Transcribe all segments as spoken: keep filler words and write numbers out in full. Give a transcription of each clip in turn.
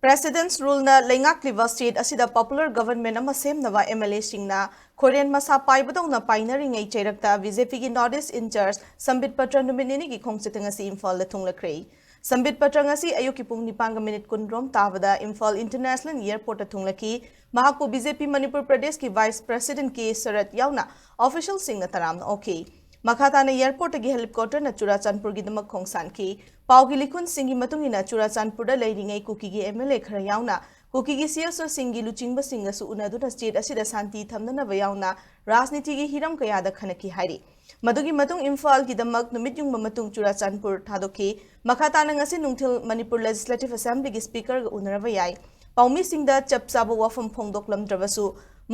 President's Ruleꯅ ꯂꯩꯉꯥꯛꯂꯤꯕ state ꯑꯁꯤꯗ popular government ꯑꯃ ꯁꯦꯝꯅꯕ MLAꯁꯤꯡꯅ ꯈꯣꯏꯔꯦꯟ ꯃꯁꯥ ꯄꯥꯏꯕꯗꯧꯅ ꯄꯥꯏꯅꯔꯤꯉꯩ ꯆꯩꯔꯛꯇ BJPꯒꯤ North East in-charge ꯁꯝꯕꯤꯠ ꯄꯇ꯭ꯔ ꯅꯨꯃꯤꯠ ꯅꯤꯅꯤꯒꯤ ꯈꯣꯡꯆꯠꯇ ꯉꯁꯤ ꯏꯝꯐꯥꯜꯗ ꯊꯨꯡꯂꯈ꯭ꯔꯦ꯫ ꯁꯝꯕꯤꯠ ꯄꯇ꯭ꯔ ꯉꯁꯤ ꯑꯌꯨꯛꯀꯤ ꯄꯨꯡ ꯅꯤꯄꯥꯟꯒ minute ꯀꯨꯟꯔꯣꯝ ꯇꯥꯕꯗ ꯏꯝꯐꯥꯜ International Airportꯇ ꯊꯨꯡꯂꯈꯤ꯫ ꯃꯍꯥꯛꯄꯨ BJP ꯃꯅꯤꯄꯨꯔ ꯄ꯭ꯔꯗꯦꯁꯀꯤ Vice President ꯀꯦ ꯁꯔꯠ ꯌꯥꯎꯅ officialꯁꯤꯡꯅ ꯇꯔꯥꯝꯅ ꯑꯣꯛꯈꯤ꯫ ꯃꯈꯥ ꯇꯥꯅ airportꯇꯒꯤ helicopterꯅ ꯆꯨꯔꯥꯆꯥꯟꯄꯨꯔꯒꯤꯗꯃꯛ ꯈꯣꯡꯁꯥꯟꯈꯤ꯫ ꯄꯥꯎꯒꯤ ꯂꯤꯈꯨꯟꯁꯤꯡꯒꯤ ꯃꯇꯨꯡ ꯏꯟꯅ ꯆꯨꯔꯥꯆꯥꯟꯄꯨꯔꯗ ꯂꯩꯔꯤꯉꯩ ꯀꯨꯀꯤꯒꯤ MLA ꯈꯔ ꯌꯥꯎꯅ ꯀꯨꯀꯤꯒꯤ CSOꯁꯤꯡꯒꯤ ꯂꯨꯆꯤꯡꯕꯁꯤꯡꯒꯁꯨ ꯎꯅꯗꯨꯅ state ꯑꯁꯤꯗ ꯁꯥꯟꯇꯤ ꯊꯝꯅꯅꯕ ꯌꯥꯎꯅ ꯔꯥꯖꯅꯤꯇꯤꯒꯤ ꯍꯤꯔꯝ ꯀꯌꯥꯗ ꯈꯟꯅꯈꯤ ꯍꯥꯏꯔꯤ꯫ ꯃꯗꯨꯒꯤ ꯃꯇꯨꯡ ꯏꯝꯐꯥꯜꯒꯤꯗꯃꯛ ꯅꯨꯃꯤꯠ ꯌꯨꯡꯕ ꯃꯇꯨꯡ ꯆꯨꯔꯥꯆꯥꯟꯄꯨꯔ ꯊꯥꯗꯣꯛꯈꯤ꯫ ꯃꯈꯥ ꯇꯥꯅ ꯉꯁꯤ ꯅꯨꯡꯊꯤꯜ ꯃꯅꯤꯄꯨꯔ Legislative Assemblyꯒꯤ Speakerꯒ ꯎꯅꯔꯕ ꯌꯥꯏ꯫ ꯄꯥꯎꯃꯤꯁꯤꯡꯗ ꯆꯞ ꯆꯥꯕ ꯋꯥꯐꯝ ꯐꯣꯡꯗꯣꯛꯂꯝꯗ꯭ꯔꯕꯁꯨ,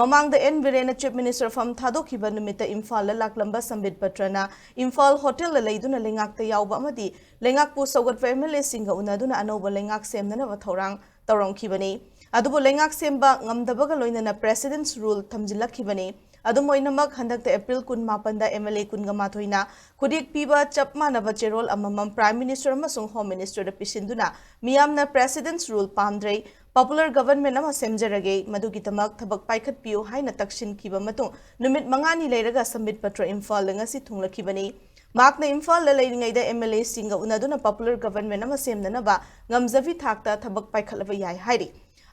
ꯃꯃꯥꯡꯗ ꯑꯦꯟ ꯕꯤꯔꯦꯟꯅ Chief Minister ꯐꯝ ꯊꯥꯗꯣꯛꯈꯤꯕ ꯅꯨꯃꯤꯠꯇ ꯏꯝꯐꯥꯜꯗ ꯂꯥꯛꯂꯝꯕ ꯁꯝꯕꯤꯠ ꯄꯇ꯭ꯔꯅ ꯏꯝꯐꯥꯜ ꯍꯣꯇꯦꯜꯗ ꯂꯩꯗꯨꯅ ꯂꯩꯉꯥꯛꯇ ꯌꯥꯎꯕ ꯑꯃꯗꯤ ꯂꯩꯉꯥꯛꯄꯨ ꯁꯧꯒꯠꯄ MLAꯁꯤꯡꯒ ꯎꯅꯗꯨꯅ ꯑꯅꯧꯕ ꯂꯩꯉꯥꯛ ꯁꯦꯝꯅꯅꯕ ꯊꯧꯔꯥꯡ ꯇꯧꯔꯝꯈꯤꯕꯅꯤ꯫ ꯑꯗꯨꯕꯨ ꯂꯩꯉꯥꯛ ꯁꯦꯝꯕ ꯉꯝꯗꯕꯒ ꯂꯣꯏꯅꯅ President's Rule ꯊꯝꯖꯤꯜꯂꯛꯈꯤꯕꯅꯤ꯫ ꯑꯗꯨꯝ ꯑꯣꯏꯅꯃꯛ, ꯍꯟꯗꯛꯇ April ꯀꯨꯟꯃꯥꯄꯟꯗ MLA ꯀꯨꯟꯒ ꯃꯥꯊꯣꯏꯅ ꯈꯨꯠꯌꯦꯛ ꯄꯤꯕ ꯆꯞ ꯃꯥꯟꯅꯕ ꯆꯦꯔꯣꯜ ꯑꯃꯃꯝ Prime Minister ꯑꯃꯁꯨꯡ Home Ministerꯗ ꯄꯤꯁꯤꯟꯗꯨꯅ ꯃꯤꯌꯥꯝꯅ President's Rule ꯄꯥꯝꯗ꯭ꯔꯦ, popular government ꯑꯃ ꯁꯦꯝꯖꯔꯒꯦ, ꯃꯗꯨꯒꯤꯗꯃꯛ ꯊꯕꯛ ꯄꯥꯏꯈꯠꯄꯤꯌꯨ ꯍꯥꯏꯅ ꯇꯛꯁꯤꯟꯈꯤꯕ ꯃꯇꯨꯡ ꯅꯨꯃꯤꯠ ꯃꯉꯥꯅꯤ ꯂꯩꯔꯒ ꯁꯝꯕꯤꯠ ꯄꯇ꯭ꯔ ꯏꯝꯐꯥꯜꯗ ꯉꯁꯤ ꯊꯨꯡꯂꯛꯈꯤꯕꯅꯤ꯫ ꯃꯍꯥꯛꯅ ꯏꯝꯐꯥꯜꯗ ꯂꯩꯔꯤꯉꯩꯗ MLAꯁꯤꯡꯒ ꯎꯅꯗꯨꯅ popular government ꯑꯃ ꯁꯦꯝꯅꯅꯕ ꯉꯝꯖꯕꯤ ꯊꯥꯛꯇ ꯊꯕꯛ ꯄꯥꯏꯈꯠꯂꯕ ꯌꯥꯏ ꯍꯥꯏꯔꯤ꯫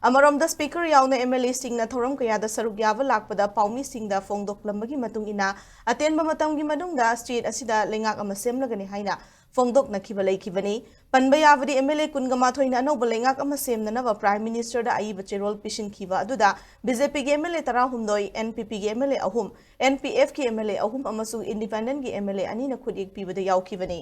ꯑꯃꯔꯣꯝꯗ Speaker ꯌꯥꯎꯅ MLAꯁꯤꯡꯅ ꯊꯧꯔꯝ ꯀꯌꯥꯗ ꯁꯔꯨꯛ ꯌꯥꯕ ꯂꯥꯛꯄꯗ ꯄꯥꯎꯃꯤꯁꯤꯡꯗ ꯐꯣꯡꯗꯣꯛꯂꯝꯕꯒꯤ ꯃꯇꯨꯡ ꯏꯟꯅ ꯑꯇꯦꯟꯕ ꯃꯇꯝꯒꯤ ꯃꯅꯨꯡꯗ state ꯑꯁꯤꯗ ꯂꯩꯉꯥꯛ ꯑꯃ ꯁꯦꯝꯂꯒꯅꯤ ꯍꯥꯏꯅ ꯐꯣꯡꯗꯣꯛꯅꯈꯤꯕ ꯂꯩꯈꯤꯕꯅꯤ꯫ ꯄꯟꯕ ꯌꯥꯕꯗꯤ MLA ꯀꯨꯟꯒ ꯃꯥꯊꯣꯏꯅ ꯑꯅꯧꯕ ꯂꯩꯉꯥꯛ ꯑꯃ ꯁꯦꯝꯅꯅꯕ Prime Ministerꯗ ꯑꯏꯕ ꯆꯦꯔꯣꯜ ꯄꯤꯁꯤꯟꯈꯤꯕ ꯑꯗꯨꯗ BJPꯒꯤ MLA ꯇꯔꯥꯍꯨꯝꯗꯣꯏ, NPPꯒꯤ MLA ꯑꯍꯨꯝ, NPFꯀꯤ MLA ꯑꯍꯨꯝ ꯑꯃꯁꯨꯡ Independentꯀꯤ MLA ꯑꯅꯤꯅ ꯈꯨꯠꯌꯦꯛ ꯄꯤꯕꯗ ꯌꯥꯎꯈꯤꯕꯅꯤ꯫